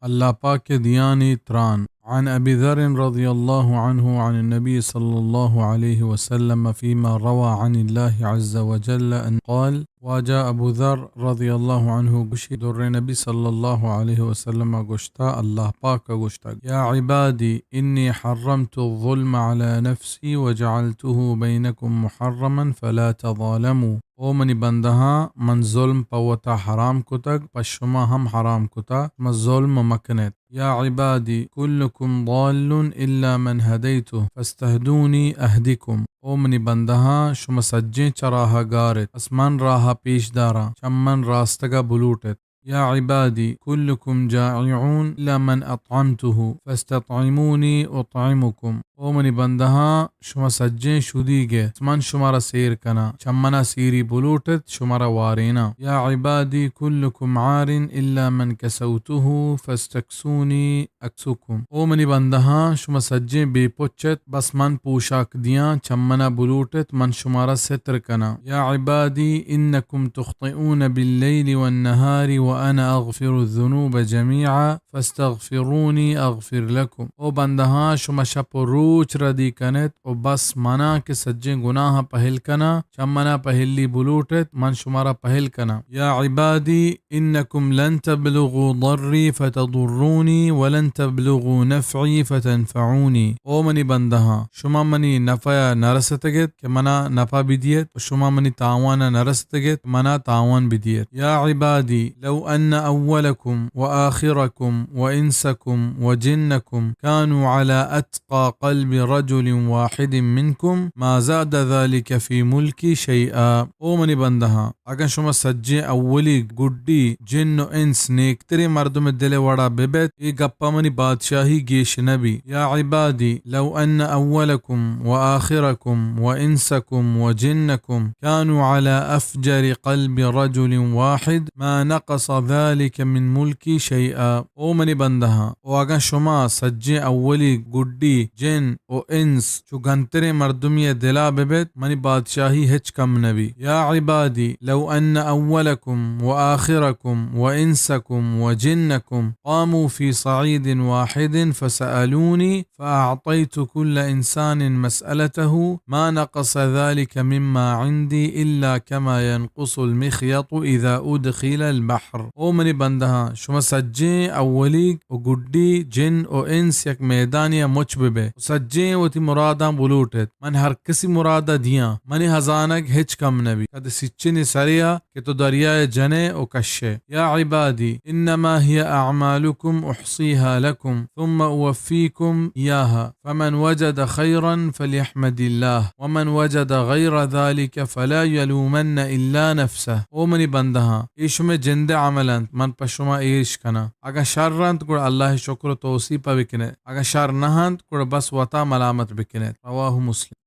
اللہ پاک ءِ دیانی تران۔ عن أبي ذر رضي الله عنه عن النبي صلى الله عليه وسلم فيما روى عن الله عز وجل أن قال، واجہ ابو ذر رضی اللہ عنہ گوشی، در نبی صلی اللہ علیہ وسلم گوشتا، اللہ پاک گوشتا، يا عبادي إني حرمت الظلم على نفسي وجعلته بينكم محرما فلا تظالموا۔ او منی بندہاں، من ظلم پہ وتا حرام کتگ، پہ شما ہم حرام کتا، شما ظلم مکنیت۔ يا عبادي كلكم ضال إلا من هديته فاستهدوني أهدكم۔ او منی بندہاں، شما سجیں چہ راہ ءَ گار ات، بس من راہ ءَ پیش داراں، چہ من راستگ ءَ بلوٹ ات۔ يا عبادي كلكم جائع إلا من أطعمته فاستطعموني أطعمكم۔ او منی بندہاں، شما سجیں شدیگ ات، من شمارا سیر کناں، چہ منا سیری بلوٹ ات، شمارا واریناں۔ يا عبادي كلكم عار إلا من كسوته فاستكسوني أكسكم۔ او منی بندہاں، شما سجیں بے پچ ات، بس من پوشاک دیاں، چہ منا بلوٹ ات، من شمارا ستر کناں۔ يا عبادي إنكم تخطئون بالليل والنهار وأنا أغفر الذنوب جميعا فاستغفروني أغفر لكم۔ او بندہاں، شما شپ و روچ ردی کنت و بس منا کہ سجیں گناہاں پہل کناں، چہ منا پہلی بلوٹ ات، من شمارا پہل کناں۔ يا عبادي إنكم لن تبلغوا ضري فتضروني ولن تبلغوا نفعي فتنفعوني۔ او منی بندہاں، شما منی نفع ءَ نہ رستگ ات کہ منا نفع بدیت، و شما منی تاوان ءَ نہ رستگ ات، منا تاوان بدیت۔ يا عبادي لو أن أولكم وآخركم وإنسكم وجنكم كانوا على أتقى قلب رجل واحد منكم ما زاد ذلك في ملكي شيئا۔ او منی بندہاں، اگاں شما سجیں اولی گڈی جن و انس نیکتریں مردم دل وڑا ببیت، اے گپا منی بادشاہی گیش نبی۔ يا عبادي لو أن أولكم وآخركم وإنسكم وجنكم كانوا على أفجر قلب رجل واحد ما نقص ذلك من ملكي شيئا۔ او منی بندہاں، و اگاں شما سجیں اولی گڈی جن و انس چو گنتریں مردمی ءِ دلا ببیت، منی بادشاہی ہچ کم نبی۔ يا عبادي لو أن أولكم وآخركم وإنسكم وجنكم قاموا في صعيد واحد فسألوني فأعطيت كل إنسان مسألته ما نقص ذلك مما عندي إلا كما ينقص المخيط إذا أدخل البحر۔ او منی بندہاں، شما سجیں اولیگ و گڈی جن و انس یک میدانی ءَ مچ ببے و سجیں وتی مراداں بلوٹ ات۔ من ہر کسی مراد ءَ دیاں، منی ہزانگ ہچ کم نبی۔ کد سچنی سرے ءَ کہ تو دریائے جنے و کشے۔ يا عبادي إنما هي أعمالكم أحصيها لكم ثم أوفيكم إياها فمن وجد خيرا فليحمد الله ومن وجد غير ذلك فلا يلومن إلا نفسه۔ او منی بندہاں، اے شمئے جند ءِ عمل انت، من پہ شما ایش کناں۔ اگاں شر انت، گڑا اللہ ءِ شکر و توسیپ ءَ بکنے۔ اگاں شر نہ انت، گڑا بس وتا ملامت بکنے۔ رواه مسلم۔